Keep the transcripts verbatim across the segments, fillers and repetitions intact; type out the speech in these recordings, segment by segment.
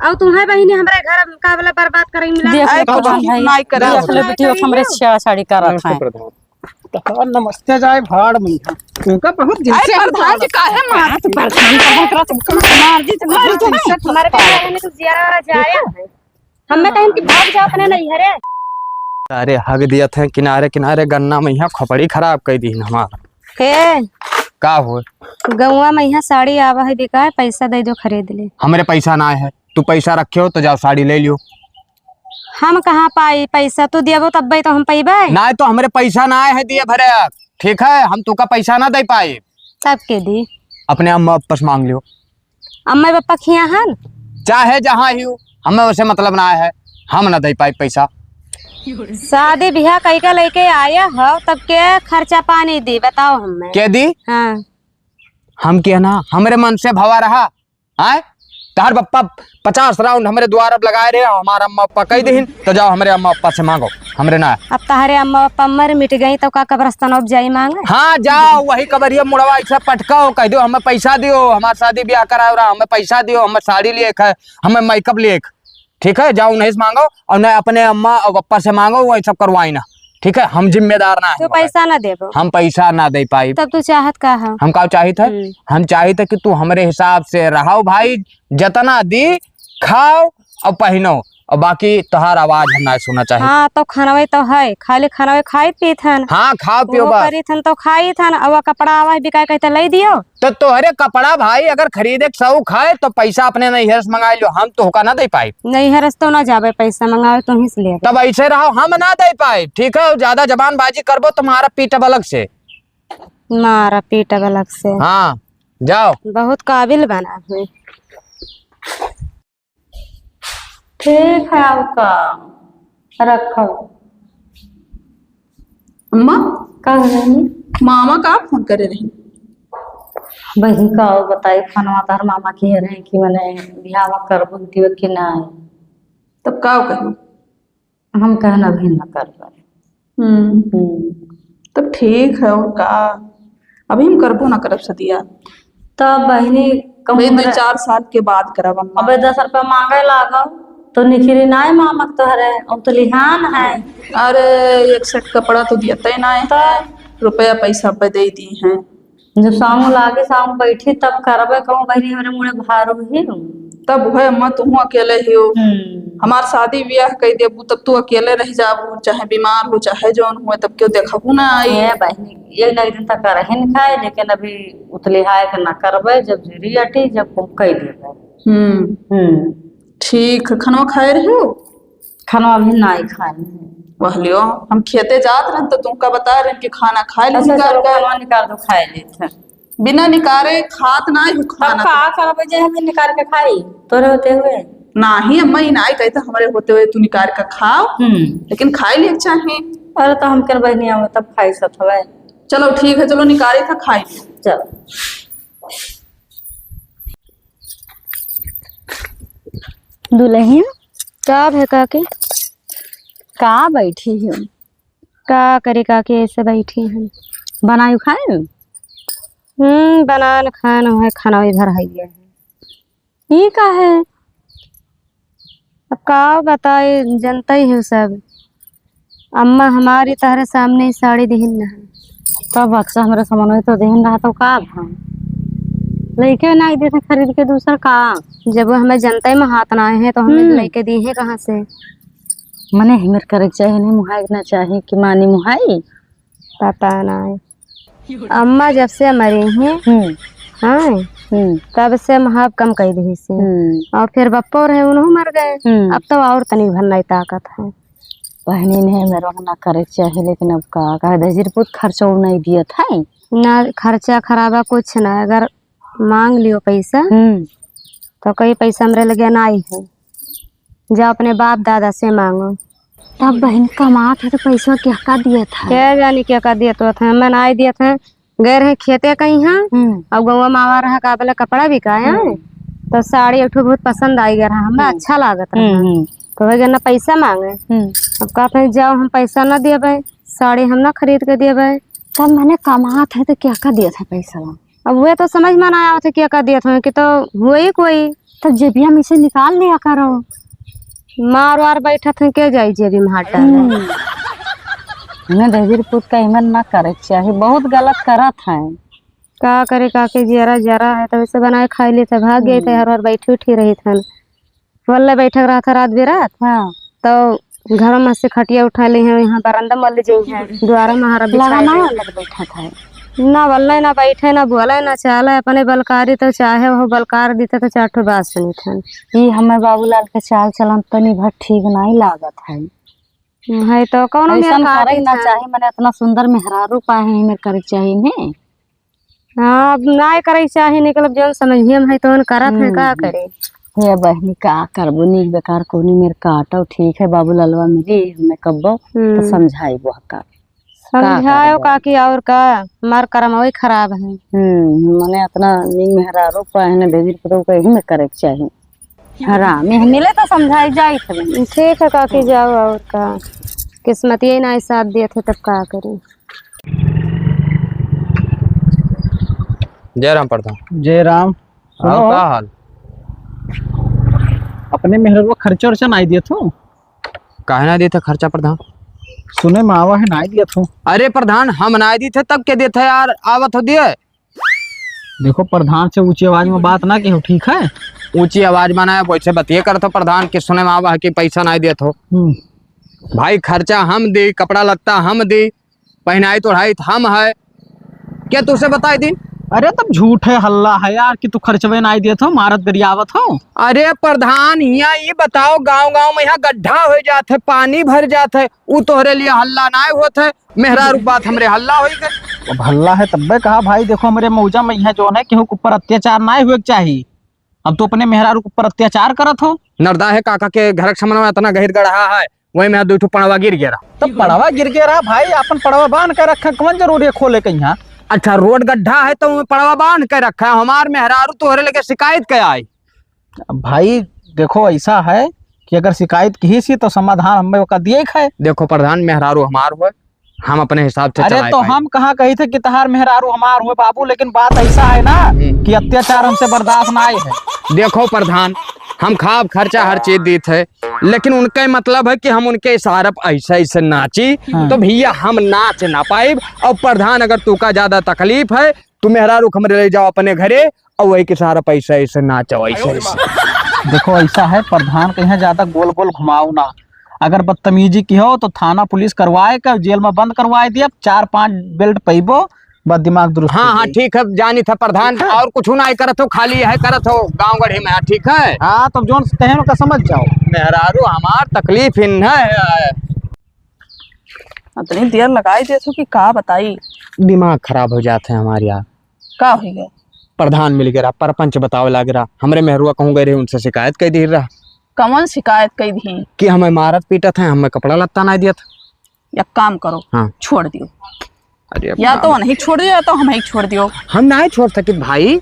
अउ तुम्हैं बहिनी हमरे घर का बोला बर्बाद करइ मिला। देख ले अरे, कुछ कुछ नहीं। नहीं करा। देख ले बिटिया, हमरे छेड़ा छाड़ी करत हैं। नमस्ते प्रधान। तो नमस्ते जाए भाड़ में। तुमका बहुत दिन अरे से प्रधान जी, काहे मारत? प्रधान का बकरा तुमको मार दी, तो मार दी। हमारे प्यारे में तो जिया जाए। हमें कहीं कि भाग जाओ अपने नैहरे। अरे हग दियत है किनारे किनारे, गन्ना में यहाँ खोपड़ी खराब कइ दिहिन हमार। के? का हो? गौवा में यहाँ साड़ी आवा है बिकाए, पैसा दे दो खरीद ले। हमरे पैसा ना है, तू पैसा रखे हो तो जाओ साड़ी ले लियो। हम कहाँ पाई पैसा? तू दियबो तब्बे तो हम पइबे। ना तो हमरे पैसा ना है दिए भरे, ठीक है, हम तुका पैसा ना दे पाए। तब के दी? अपने अम्मा पापा से मांग लियो। अम्मा पापा खिया हन? चाहे जहाँ ही हो, हमें उसे मतलब ना है, हम ना दे पाए पैसा। शादी बियाह कई के लेके आया हो, तब के खर्चा पानी दी, बताओ हमें। के दी? हाँ। हम किया ना, हमरे मन से भवा रहा, आए? तहर पप्पा पचास round हमरे द्वार अब लगाए रहे, हमार अम्मा पापा कह दिहिन, तो जाओ हमरे अम्मा पापा से मांगो, हमरे ना। अब तहरे अम्मा पापा मर मिट गई, तो का कब्रस्तान अब जाई मांगे? हाँ, जाओ, वही कबरिया मुड़वा ऐसा पटकाओ, कह दो, "हमें पैसा दियो, हमार शादी ब्याह कराओ रहा, हमें पैसा दियो, हमें साड़ी लिए एक है, हमें makeup लिए एक।" ठीक है, जाओ उन्हीं से मांगो, और न अपने अम्मा और पप्पा से मांगो, वही सब करवाई ना। ठीक है, हम जिम्मेदार ना तू है। पैसा ना देबो। हम पैसा ना दे पाई। तब तू चाहत का है? हम का चाहित है? हम्म। हम चाहित है कि तू हमरे हिसाब से रहो भाई, जतना दी खाओ और पहिनो, और बाकी तोहार आवाज हम ना सुना चाहित। हाँ, तो खानवे तो है, खाली खानवे खाइत पीत हन। हाँ, खाओ पियो वो बस। करीत हन तो खाइत हन, और वो कपड़ा आवा है बिकाए कहते ले दियो। तो तोहरे कपड़ा भाई अगर खरीदे के शौक है तो पैसा अपने नैहर से मंगा लो, हम तोहका ना दे पाई। नैहर से तो ना जाबे, पैसा मंगावे तो ही से ले। तब ऐसे रहो, हम ना दे पाई, ठीक है? ज्यादा जबानबाजी करबो तो मारा पीटब अलग से। मारा पीटब अलग से। हाँ, जाओ। बहुत काबिल बना है। ठीक है, अब का रखो। अम्मा, का हो बहिनी? मामा का फोन करे रही? बहिनी, का हो बताई, फोनवा तोहर मामा किहे रहे कि मने बियाह करबो बिटिया कि नाहीं। तब का कही? हम कहन अभी न कर पाए। हम्म। हम्म। तब ठीक है, और का, अभी हम करबो ना करब सदिया। तब बहिनी, कहूँ भाई, दो हमरा चार साल के बाद करब अम्मा। अबे दस रुपया मांगे लागो, तो निखिरी नाय मामक तोहरे, अब तो लिहान है। अरे, एक set कपड़ा तो दियते नाय है, रुपया पैसा पे दे दी हैं। जब सामू लागे, सामू बैठी, तब करबे कहूँ बहिनी, हमरे मुड़े भार हुई। तब उहे अम्मा, तुहू अकेले ही हो। हम्म। हमार शादी ब्याह कई देबू, तब तू अकेले रह जाबू, चाहे बीमार हो, चाहे जौन हुए, तब क्यों देखबू ना आई। ए बहिनी, एक ना एक दिन तक करहिन खाए, लेकिन अभी उतलिहाए के ना करबे, जब जुरी अटी, जब कुम कई देबे। हम्म। हम्म। ठीक है, खनवा खाए रहे हो? खाना अभी नाई खाई है। वह लियो, हम खेते जात रहन तो तुमका बता रहन कि खाना खाए ले अच्छा, निकाल चलो, के। खाना निकाल दो, खाए लेत है। बिना निकारे खात नाई हूँ तब खाना। का करबे जे हम निकाल के खाई, तोरे होते हुए? नाही अम्मा, ई नाई कही तो हमरे होते हुए तू निकाल के खाओ, हम्म। लेकिन खाए ले चाहे। अरे तो हम कर बहनी आवे तब खाई सत हवे। चलो ठीक है, चलो निकाले था खाई। चलो। दुलहिन, का भे काकी? का बैठी हो? का करे काकी, ऐसे बैठी हूँ। बनायु खाए? हम्म, बनान खान है, खाना वही भर है ये है। ई का है? अब का बताए, जनते ही हो सब। अम्मा हमारी तहरे सामने ही साड़ी दिहिन न है। तब अक्सर हमरे सामने तो दिहिन रहा तो का भा? लइके ना देते खरीद के दूसर का? जब वो हमें जनते में हाथ ना है तो हमें हम्म। लइके दी है कहाँ से? मने हिमर करे के चाही, नहीं मुहाए के ना चाही कि मानी मुहाई? पता ना है। अम्मा जब से मरी हैं, हम्म। हाँ, हम्म। तब से हम हाफ कम कर दी से। हम्म। और फिर बप्पो रहे, उन्हों मर गए। हम्म। अब तो और तनिक भर नहीं ताकत है। बहनी ने मेरे ना करे के चाही, लेकिन अब का, का दहेज पूत खर्चा नहीं दियत है। ना खर्चा खराबा कुछ ना, अगर मांग लियो पैसा, हम्म। तो कई पैसा हमरे लगे नाई है, जा अपने बाप दादा से मांगो। तब बहन कमात है तो पैसा क्या का दिया था? क्या जानी क्या का दिया तो था, मैं नाई दिया था। गए रहे खेते कहीं हाँ, हम्म। अब गौवा मावा रहा का बोले कपड़ा बिकाया, हम्म। तो साड़ी एक ठो बहुत पसंद आई गया रहा, हमरा हम्म। अच्छा लागत रहा। हम्म, हम्म। तो वही ना पैसा मांगे। हम्म। अब कहते हैं जाओ हम पैसा ना देबे, साड़ी हम ना खरीद के देबे। तब मैंने कमात है तो क्या का दिया था पैसा? अब वे तो समझ में ना आवत है, क्या का दियत हन कि तो हुए ही कोई। तो जेबिया में से निकाल लिया करो। मार वार बैठत हैं, के जाई जेबी में हाथ डाले? हम्म। इन्हें दहेजर पूत का इमन ना करे के चाही, बहुत गलत करत हैं। का करे, का के जियरा जरा है, तो वैसे बनाए खाए लेते, भाग गए थे, हम्म। हर बार बैठी उठी रही थन। वल्ले बैठक रहा था रात बेरात। हाँ। तो घर में से खटिया उठा ली है, यहाँ बरामदा में ले जाई है, द्वारा में हरा बिछा लगाना ली। है, अलग बैठक है। ना वल्ले ना बैठे, ना बोले, ना चाले, अपने बलकारी तो चाहे वो बलकार देते तो चार ठो बात सुनी थन। ई हमें बाबूलाल के चाल चलन तनी भर ठीक नहीं लागत है। है तो कौनो मेर ऐसन का करे ना चाही, मने इतना सुंदर मेहरारू पाए हैं, मेर करे चाही ने। हाँ, अब नाय करे चाही, निकलब जौन समझिए में है तौन करत है, का हम्म। करे? हे बहिनी, का करबो, नीक बेकार कोनी मेर काटो, ठीक है, बाबू ललवा मिली, हमें कब्बो, तो हम्म। समझाई वो का। का समझायो करबो? काकी, और का, मार करम वही खराब है। हम्म, मने इतना नीक मेहरारू पाए हैं, भेजिर पतो का यही में करे के चाही। हरामी है, मिले तो समझाई जाई थे। ठीक है काकी, जाओ, और का, किस्मत यही ना साथ दिए थे, तब का करी। जय राम प्रधान। जय राम। सुनो, और का हाल? अपने मेहररुआ खर्चा उर्चा नाई दिए थो? काहे ना दिए थे खर्चा प्रधान? सुने में आवा है नाई दिए थो। अरे प्रधान, हम नाई दिए थे तब के दिए थे यार, आवत हो दिए। देखो प्रधान से ऊंची आवाज में बात ना किहो, ठीक है? ऊंची आवाज में ना, वैसे बतिये करत हो प्रधान कि सुने में आवा है कि पैसा नाई दिए थो। हम्म। भाई खर्चा हम दी, कपड़ा लत्ता हम दी, पहनाई ओढ़ाई त हम है, क्या तुसे बताई दिन? अरे तब झूठ है, हल्ला है यार कि तू खर्चवे नाई देत हो, मारत गरियावत हो। अरे प्रधान, हियाँ ई बताओ, गाँव गाँव में यहाँ गड्ढा हो जात है, पानी भर जात है, उ तोहरे लिए हल्ला नाय होत है, मेहरारू बात हमरे हल्ला होई गए। अब हल्ला है तब्बे कहा भाई, देखो हमरे मौजा में यहाँ जौन है केहू के ऊपर अत्याचार नाय हुए के चाही। अब तू अपने मेहरारू के ऊपर अत्याचार करत हो। नरदा है काका के घर के समनवा इतना गहिर गढ़ा है, वही में दू ठो पड़वा गिर गया रहा। तब पड़वा गिर गया रहा भाई, अपन पड़वा बांध के रखे, कौन जरूरी है खोले के यहाँ? अच्छा, रोड गड्ढा है तो वही पड़वा बांध के रखा है, हमार मेहरारू तोहरे लगे शिकायत के आई। अब भाई देखो, ऐसा है कि अगर शिकायत किहिस ही तो समाधान हमें ओका दिए खाए। देखो प्रधान, मेहरारू हमार होए, हम अपने हिसाब से अरे चलाए तो पाए। हम कहाँ कही थे कि तहार मेहरारू हमार हुए बाबू, लेकिन बात ऐसा है ना हम्म। कि अत्याचार हमसे बर्दाश्त ना आए है। देखो प्रधान, हम खाब खर्चा हर चीज दीत है, लेकिन उनके मतलब है कि हम उनके इशारा पर ऐसे ऐसे नाची, हाँ। तो भैया हम नाच ना पाइब। और प्रधान अगर तू का ज्यादा तकलीफ है, तू मेहरारू के हमरे ले जाओ अपने घरे, और वही के सारा पैसा ऐसे नाचो, ऐसे, ऐसे। देखो, ऐसा है, प्रधान के यहाँ ज्यादा गोल गोल घुमाओ ना। अगर बदतमीजी किहो, तो थाना पुलिस करवाए के जेल में बंद करवाए दिया, चार पांच बेल्ट पैबो, बस दिमाग दुरुस्त हाँ, हो हाँ, जाई। ठीक है, जानी था प्रधान, ठीक है। और कुछ ना करत हो, खाली यह करत हो गाँव गढ़ी में, हाँ, ठीक है? हाँ, तब जौन कहे उनका समझ जाओ। मेहरारू हमार तकलीफ ही न है। इतनी देर लगाई देत हो कि का बताई। दिमाग खराब हो जात है हमार यार। का हो गया? प्रधान मिल गया रहा, परपंच बतावे लागे रहा, हमरे मेहरुआ कहूँ गए रहे, उनसे शिकायत कर दी रहा। कौन शिकायत कर दी? कि हमें मारत पीटत है, हमें कपड़ा लत्ता ना दियत। एक काम करो, हाँ। छोड़ दियो। अरे अब या तो काम नहीं छोड़ दियो, या तो हम ही छोड़ दियो। हम ना छोड़ सकित भाई,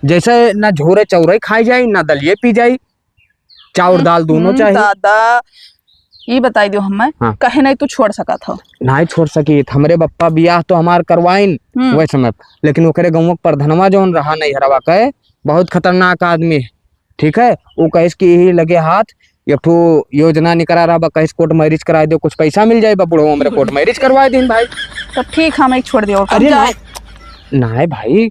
जैसे ना झोरे चौरे खाई जाई, ना दलिये पी जाई, चाउर हम्म, दाल दोनों हम्म, चाही। दादा, ई बताई दियो हमें, हाँ। कहे नहीं तू छोड़ सकत हो? नहीं छोड़ सकी, हमरे बप्पा बियाह तो हमार करवाइन हम्म। वैसे में, लेकिन ओकरे गौवा के प्रधनवा जौन रहा नैहरवा के, बहुत खतरनाक आदमी है, ठीक है? वो कहिस कि यही लगे हाथ एक ठो योजना निकरा रहा बा, कहिस कोर्ट मैरिज कराए दो, कुछ पैसा मिल जाए बा, बुढ़ो हमरे कोर्ट मैरिज करवाए दिन भाई। तो ठीक, हम ही छोड़ दियो, अरे जाए। नहीं, नहीं भाई,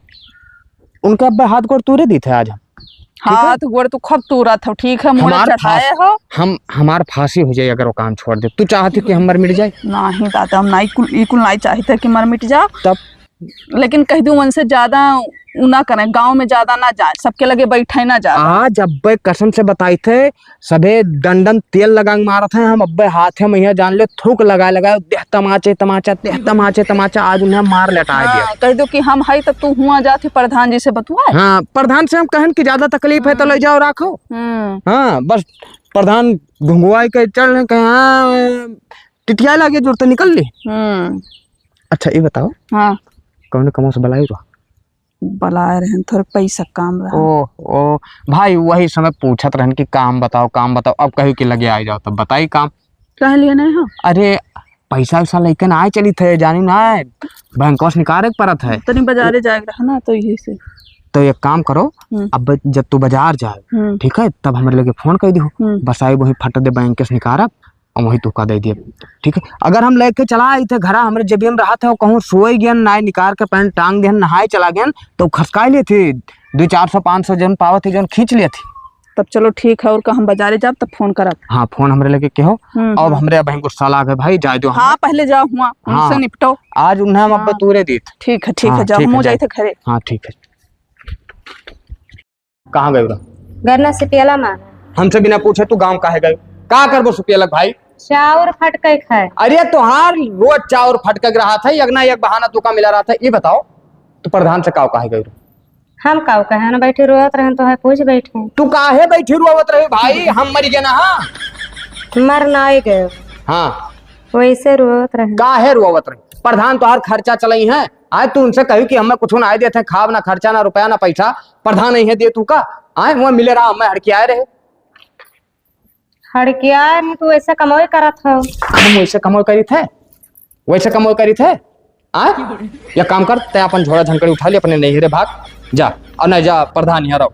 उनका अब्बे हाथ गोड़ तूरे दी थे आज हम। ठीक है? हाथ गोड़ तो खूब तूरा था, ठीक है, मुड़े हमार चढ़ाए फांस-, हो। हम, हमार फांसी हो जाए अगर वो काम छोड़ दे। तू चाहती कि हम मर मिट जाए? नहीं दादा, हम नहीं कुल, ई कुल नहीं चाहते कि मर मिट जाओ। तब? लेकिन कह दूं उनसे ज्यादा उ ना करें, गांव में ज्यादा ना जाए, सबके लगे बैठे ना ज्यादा। आज अब्बे कसम से बताई थे, सभे डंडन तेल लगा के मारत हैं, हम अब्बे हाथे में यहाँ जान ले थूक लगाए लगाए, देह तमाचे तमाचा, देह तमाचे तमाचा, आज उन्हें मार लेटाए दिया। हाँ, कह दो कि हम हई तो तू हुआ जात ही प्रधान जी से बतुआ। हाँ, प्रधान से हम कहन कि ज्यादा तकलीफ है तो ले जाओ राखो। हम्म। हाँ, बस प्रधान घुंघुआई के चल रहे कहे, हाँ, टिटिया लागे जोर तो निकल ली। हम्म। अच्छा, ये बताओ, हाँ। कौन कमो से बलाई रहा? बलाए रहन, थोड़े पैसा काम रहा। ओ, ओ, भाई, वही समय पूछत रहन कि काम बताओ, काम बताओ। अब कही कि लगे आ जाओ, तब बताई काम। कह लिए नहीं हो? अरे, पैसा वैसा लेके ना आए चली थे, जानी ना है, बैंकवा से निकाले के परत है। तनी बाजारे जाए के रहा ना, तो यही से। तो एक काम करो, हम्म। अब जब तू बाजार जाए, हम्म। ठीक है, तब हमरे लगे फोन कर दिहो, हम्म। बस आई वही फट दे बैंक से निकारब, और वही तुका दे दिए, ठीक है। अगर हम लेके चला आई थे घरा, हमरे जेबिया में रहा था, कहूँ सोए गयन, नाय निकार के पैंट टांग देहन, नहाए चला गयन, तो खसकाए लिए थे, दो चार सौ पाँच सौ जौन पावत है, जौन खींच लिए थे। तब चलो ठीक है, और का हम बाजारे जाब तब फोन करब। हाँ, फोन हमरे लगे के हो। हम्म, अब हम्म। हमरे अब गुस्सा लाग है भाई, जाए दो हम। हाँ, पहले जाओ हुआ, हाँ। उनसे निपटो। आज उन्हें हम अब हाँ। तूरे दीत। ठीक है, ठीक हाँ, है, जाओ, ठीक है, हमहूँ जाए। जाइत है घरे। हाँ, ठीक है। कहाँ गए रहा? गन्ना से पियला माँ। हमसे बिना पूछे तू गाँव काहे गए? का करबो सुपियलक भाई? चाउर फटके खाए। अरे तोहार रोज चाउर फटके रहा था, एक ना एक बहाना तू का मिला रहा था। ये बताओ, तू प्रधान से काव काहे गए रहा? हम काव कहे ना, बैठे रोवत रहन तो है पूछ बैठे। तू काहे बैठी रोवत रही भाई? हम मर गए ना, हाँ? मर ना ही गए। हाँ। वैसे रोवत रहे। काहे रोवत रही? प्रधान तोहार खर्चा चलई है। आज तू उनसे कही कि हमें कुछ ना देते, खाब ना खर्चा, ना रुपया, ना पैसा। प्रधान नहीं है दे तू का? आए हुआ मिले रहा, हमें हड़कियाए रहे। हड़कियाए रहे, तू ऐसे कमाई करत हो। हम वैसे कमाई करी थे, वैसे कमाई करी थे। आ? या काम कर, तै अपन झोला झंकड़ी उठा ले, अपने नैहरे भाग जा, और नहीं जा प्रधान यहाँ रहो।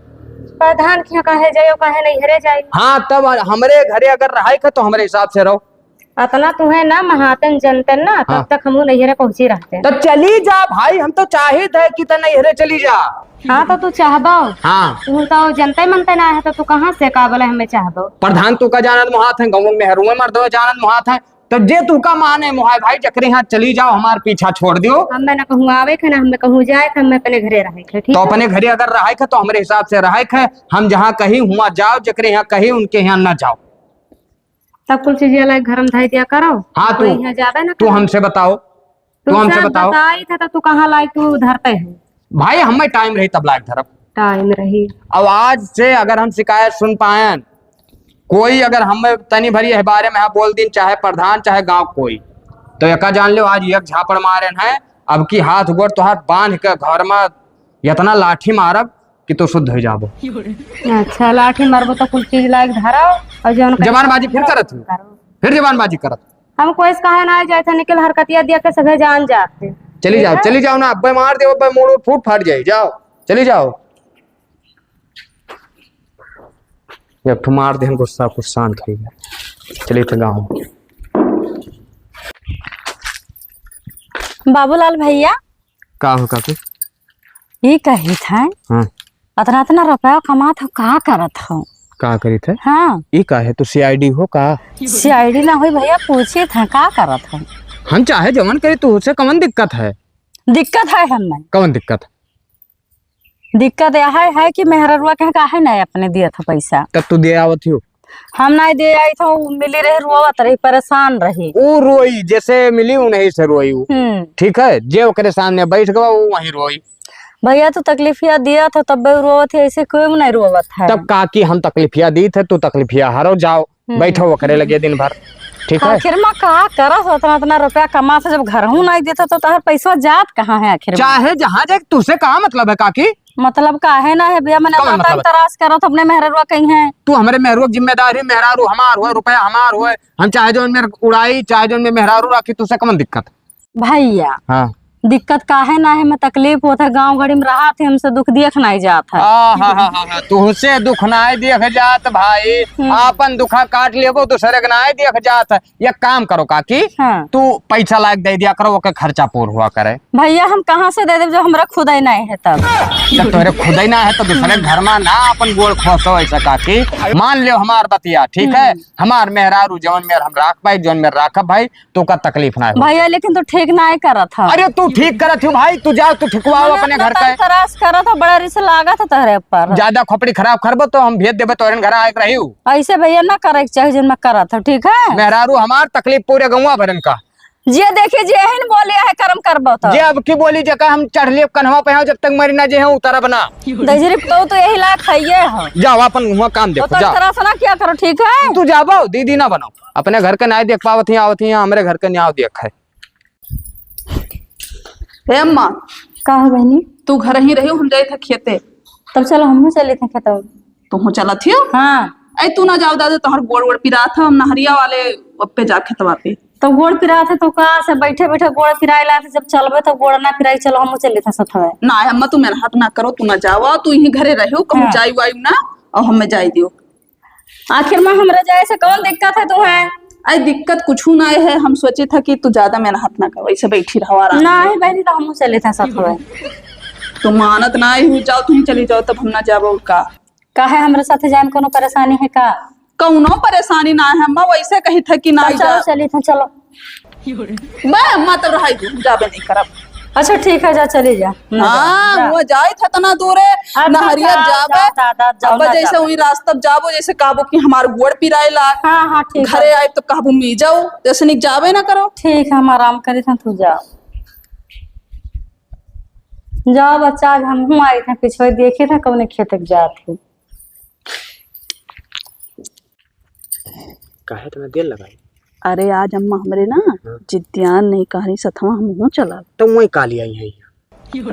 प्रधान के यहाँ काहे जाइयो, काहे नैहरे जाई? हाँ, तब हमरे घरे अगर रहाई के तो हमरे हिसाब से रहो। अतना तुहे ना महातन जनतन ना, तब हाँ। तक हमहू नैहरे पहुँची रहते। तो चली जा भाई, हम तो चाहित है कि त नैहरे चली जा। हाँ, तो तू चाहबो? हाँ। तू तो जनते मनते ना है, तो तू कहाँ से का बोले हमें चाहबो? प्रधान तू का जानत मुहात है, गाँव में मेहरुए मर्दवे जानत मुहात है, तो जे तू का माने मुहाय भाई, जकरे यहाँ चली जाओ, हमार पीछा छोड़ दियो। हमें ना कहूँ आवे के, ना हमें कहूँ जाए के, हमें अपने घरे रहे के, ठीक तो है? अपने घरे अगर रहे के, तो हमरे हिसाब से रहे के, हम जहाँ कही हुआ जाओ, जकरे यहाँ कही उनके यहाँ ना जाओ। तब कुल चीज अलग घर में धइ दिया करो। हाँ, कोई तू, यहाँ जाबे ना तू करो। हमसे बताओ, तू तू हमसे सब बताओ। बताई था, तो तू कहाँ लायक तू धरते हो? भाई, हमें टाइम रही तब लायक धरब। टाइम रही। अब आज से अगर हम शिकायत सुन पाएन, कोई अगर हम तनी भरी इस बारे में हाँ बोल दिन, चाहे प्रधान, चाहे गांव कोई, तो एका जान लो, आज एक झापड़ मारेन है, अब की हाथ गोड़ तोहार बांध के घर में इतना लाठी मारब कि तू शुद्ध हो जाबो। अच्छा, लाठी मारबो तो कुल चीज लायक धराओ, और जौन कहीं जबानबाजी फिर करो, करत हो, करो। फिर जबानबाजी करत। हम कोई से कहे ना जाए थे, निकल हरकतिया दिया के सभे जान जाते। चली जाओ, ठीक है? चली जाओ ना, अब्बे मार दे, अब्बे मूड़ फूट फाट जाए, जाओ, चली जाओ। एक ठो मार देहन, गुस्सा कुछ शांत हो गया। चलिए तो गाँव। बाबूलाल भैया। का हो काकी? ई कही था, हाँ। अतना अतना रुपया कमात हो, का करत हो? का करी थे? हाँ। ई का है, तू C I D हो का? C I D ना होई भैया, पूछी था का करत हो? हम चाहे जवन करी, तू उसे कवन दिक्कत है? दिक्कत है हमें। कवन दिक्कत? दिक्कत यह है, है कि मेहररुआ कहे काहे नहीं अपने दिया था पैसा। तब तू दे आवत हो? हम नहीं दे आई था, उ मिली रही, रोवत रही, परेशान रही। उ रोई, जैसे मिली उन्हीं से रोई उ। हम्म। ठीक है, जे ओकरे सामने बैठ गवा, उ वहीं रोई। भैया, तू तकलीफिया दिया था, तब भी रोवत है, ऐसे कोई नहीं रोवत है। तब काकी हम तकलीफिया दी थे, तू तकलीफिया हरो जाओ। हम्म। बैठो ओकरे लगे दिन भर, ठीक है? आखिर में का करत हो, इतना, इतना रुपया कमात हो, जब घरहू नहीं देता तो तोहर पैसा जात कहाँ है आखिर में? चाहे जहाँ जाए, तुझसे का मतलब है काकी? मतलब काहे ना है भैया, मैंने कौन मतलब है? तराश करत अपने मेहररुआ कहीं है। तू हमरे मेहरुआ की जिम्मेदारी, मेहरारू हमार होए, रुपया हमार होए, हम चाहे जौन मेर उड़ाई, चाहे जौन मेर मेहरारू राखी, तुझसे कौन दिक्कत? भैया, हाँ। दिक्कत काहे ना है, मैं तकलीफ होत है, गाँव घड़ी में रहा थे, हमसे दुख देख नहीं जात है। आ, हा, हा, हा, हा, तुहसे दुख नहीं देख जात भाई, हम्म। आपन दुखा काट लेबो, दूसरे के नहीं देख जात है। एक काम करो काकी, हाँ। तू पैसा लायक दे दिया करो, ओके खर्चा पूर हुआ करे। भैया, हम कहाँ से दे देब जब हमरा खुदे नहीं है तब? जब तोहरे खुदे ना है तो दूसरे घर में ना अपन गोड़ खोसो ऐसा काकी। मान लियो हमार बतिया, ठीक है? हम्म। हमार मेहरारू जौन मेर हम राख पाए, जौन मेर राखब भाई, तो का तकलीफ ना हो। भैया, लेकिन तू ठीक ना करत ह। अरे, तू ठीक करत हो भाई, तू जा, तू ठिकवाओ मने अपने इतना घर का। तंग तराश करत ह, बड़ा रिस लागत ह तोहरे ऊपर। ज्यादा खोपड़ी खराब करबो तो हम भेज देबे तोहरे घर आए के रही। ऐसे भैया ना करे के चाही, जौन मैं करत ह, ठीक है? मेहरारू हमार तकलीफ पूरे गौवा भरन का। जे देखी जे हिन बोली है करम करबो तो। जे अब की बोली जेका हम चढ़ लेब कन्हवा पे, जब तक मरी ना जे हैं उतरब ना। दजरी तो, तो यही लायक है ये हो। जाओ अपन हुआ काम देखो, तो जाओ। तरह से ना क्या करो, ठीक है? तू जाबो, दीदी ना बनो। अपने घर के नाई देख पावत ही, आवत ही, हमरे घर के न्याय देख है। ए अम्मा। का हो बहनी? तू घर ही रही, हम जाए थे खेते। तब चलो, हमहू चले थे खेतवा। तुहू चलत हियो? हाँ। ऐ तू ना जाओ दादा, तोहर गोड़ वोड़ पिरात है, हम नहरिया वाले पे जा खेतवा पे। तो गोड़ पिरात है तो का से बैठे बैठे गोड़ पिराए ला, जब चलबे तो गोड़ ना पिराई, चलो हमहू चली था सथवे। ना अम्मा, तू मेहनत ना करो, तू ना जाओ, तू यहीं घरे रहो, कहूँ हाँ। जाई वाई ना, और हमें जाई दियो। आखिर में हमरा जाए से कौन दिक्कत है तुम्हें? अरे दिक्कत कुछ ना है, हम सोचे था कि तू ज्यादा मेहनत ना करो, ऐसे बैठी रहो आराम से। ना है बहनी, तो हमहू चली था सथवे। तू मानत ना ही, जाओ तुम चली जाओ, तब हम ना जाबो का। काहे हमरा साथे जाए में कोनो परेशानी है का? कौनो परेशानी ना है अम्मा, वैसे कही था कि ना तब चलो, जा। चली था, चलो। बे अम्मा, तब रहाई दू, जाबे नहीं करब। अच्छा ठीक है, जा चली जा। ना जा, हाँ, जा। वो जाए था तना दूरे, अच्छा, नहरिया जाओ, जाबे। जाओ, दादा, जाओ, अब ना जैसे जाओ। वही रास्ता जाबो, जैसे कहबो कि हमार गोड़ पिराए ला, हाँ, हाँ, ठीक घरे है। आए तो कहबो मी जाओ, जैसे नहीं जाबे ना करो। ठीक है, हम आराम करे था, तू जाओ। जाओ बच्चा, आज हमहू आई था पीछे, देखे था कौने खेत के जात है। काहे इतना देर लगाई? अरे आज अम्मा हमरे ना हाँ। जिद्दियान नहीं कहनी सथवा हमहू चला। तो वही काली आई है।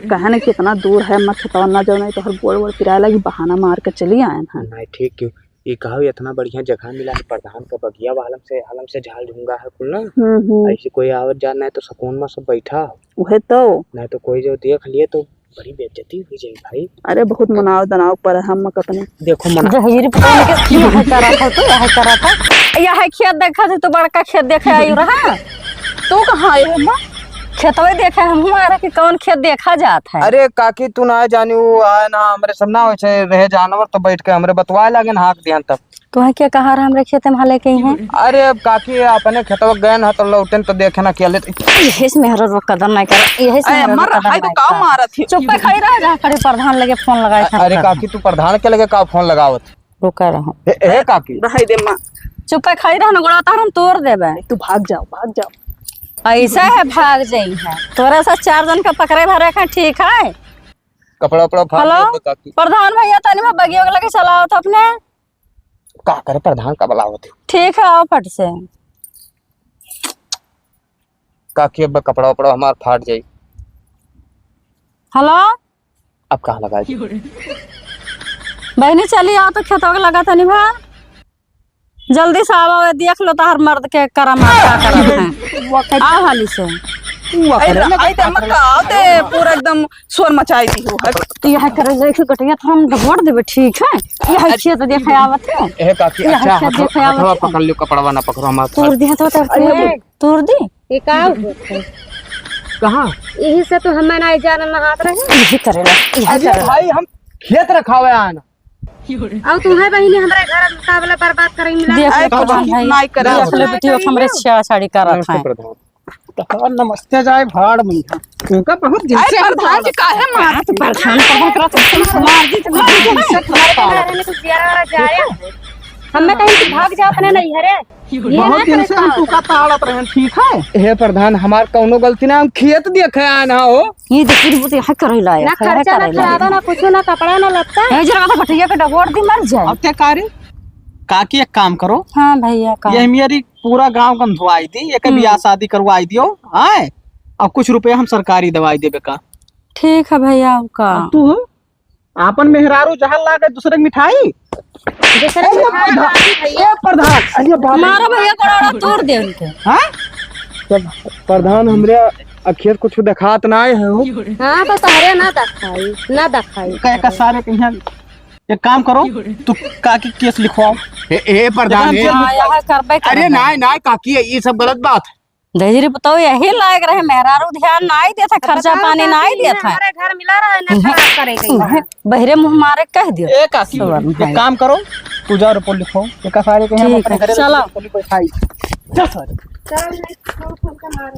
कहे ना कितना दूर है अम्मा खेतवा ना जाओ, नहीं तो हर गोड़ वोड़ पिराए लगी, बहाना मार के चली आए हैं। नहीं ठीक क्यों? ये कहो इतना बढ़िया जगह मिला है, प्रधान का बगिया वालम से, आलम से झाल झुंगा है कुल ना। हम्म, हम्म। ऐसे कोई आवत जात नहीं तो सुकून में सब बैठा हो। उहे तो। नहीं तो कोई जो देख लिए तो बड़ी बेइज्जती हुई जाई भाई। अरे बहुत मनाव दनाव पर हम कतने। देखो मना। दहेज रे पता नहीं के यह करा था, तू यह करा था, यह खेत देखा था, तू बड़का खेत देखे आई रहा। तू कहाँ आए हो माँ? खेतवे देखे हम हमारा कि कौन खेत देखा जात है। अरे काकी तू ना जानी, वो आए ना हमरे सब ना वैसे रहे जानवर तो बैठ के हमरे बतवाए लागे ना हाँक दिहन तब। तोहे के कहा रहा हमरे खेते में हाले के ही हैं? अरे अब काकी अपने खेतवा गए न ह तो लौटेन तो देखे ना क्या लेते। यही से मेहररुआ कदर नहीं कर, यही से अरे मेहररुआ अम्मा, कदर रहाई दो, नहीं का कर। मारत ही? चुप्पे खाई रहा, जा करे प्रधान लगे फोन लगाए अ-, था अरे कर। काकी तू प्रधान के लगे का फोन लगावत? रुका रहा। ए, ए काकी। रहाई दे माँ। चुप्पे खाई रहा न गोड़ा तार हम तोड़ देबे। तू भाग जाओ, भाग जाओ। ऐसा है भाग जाई है। तोरा सा चार जन का पकड़े भरे का ठीक है? कपड़ा उपड़ा फाड़ हेलो? दे काकी। प्रधान भैया तनी में बगिया के लगे चलाओ तो अपने। का करे प्रधान का बुलावत हो? ठीक है, आओ फट से। काकी, अब कपड़ा उपड़ा हमार फाट जाई। हेलो? अब कहाँ लगाई? बहनी, चली आओ तो खेतवा के लगा तनी भा। जल्दी से आओ, देख लो तोहर मर्द के करम आज का करत हैं। आओ हाली से। अरे, आई ते अम्मा का, ते पूरा एकदम शोर मचाई दी हो। तू यह करे, देख गटिया थोड़ा हम डबोड़ देबे, ठीक है? यह खेत देखे आवत है। ए काकी, यह अच्छा, खेत हथवा, देखे आवत हथवा है। पकड़ लियो, कपड़वा ना पकड़ो हमार। तोड़ दिया तो, तोड़ अरे, दिया। तोड़ दी। ये का होत है? कहाँ? यही से तो हमें ना जान ना हाथ रहे। यही करेला, यही अरे करेला। भाई, हम खेत रखावे आए ना। और तुम्हें बहिनी हमरा घर मुकाबला बर्बाद करे मिला। देख अरे ले प्रधान भाई, नाई करे। देख ले बेटी, हमरे छेड़ा छाड़ी करत नमस्ते हैं। प्रधान। प्रधान नमस्ते जाए भाड़ में। उनका बहुत दिन अरे से हम प्रधान जी काहे मारत? प्रधान, प्रधान करत हैं, मार दी तो मार दी। हमारे घर में कुछ ज्यादा जाए। हमें कहीं कि भाग जा अपने नैहरे। बहुत दिन से हम तुका ताड़त रहन, ठीक है? हे प्रधान, हमार कौनो गलती ना, हम खेत देखे आए ना हो। ये देखी रे, वो तो यहाँ करे लायक ना है, खर्चा, ना करे लायक। खराबा, ना कुछो, ना कपड़ा, ना लत्ता। ए, जरा तो बटैया के डगोर दी, मर जाए। अब ते का रे? काकी, एक काम करो। हाँ भैया, का? ये मेरी पूरा गांव गंधवाई दी, एक हम्म। बियाह शादी करवाई दियो, आए? और कुछ रुपया हम सरकारी दवाई देबे का। ठीक है भैया, का? अब तू हो? आपन मेहरारू जहर लागे दूसरे के मिठाई? दूसरे के ए, मिठाई प्रधान, लागी भैया। ए, प्रधान, अरे बाप रे। मारो भैया, कोड़ा तोड़ दे उनके। हाँ? जब प्रधान हमरे अखियत कुछ देखात ना आए हो। हाँ, तो तहरे ना देखाई, ना देखाई। कहे का सारे के यहाँ एक काम करो, तू काकी केस लिखवाओ। ए, ए, प्रधान, ए, हाँ, यहाँ करबे अरे करना। नाय, नाय, काकी, ये सब गलत बात है। दहिजरी बताओ, यही लायक रहे, मेहरारू ध्यान नाई देत है, खर्चा बताओ पानी काकी, नाई देत है। हमारे घर मिला रहा है, ना खराब करे गई है। बहिरे मुँह मारे कह दियो। ए काकी, सुअर एक भाई। काम करो, तू जाओ रिपोर्ट लिखो, एक सारे के हम ठीक अपने है, घरे चलो। रिपोर्ट लिखो, खाई। चल सारे। चलो, नहीं, फोन, फोन का मार।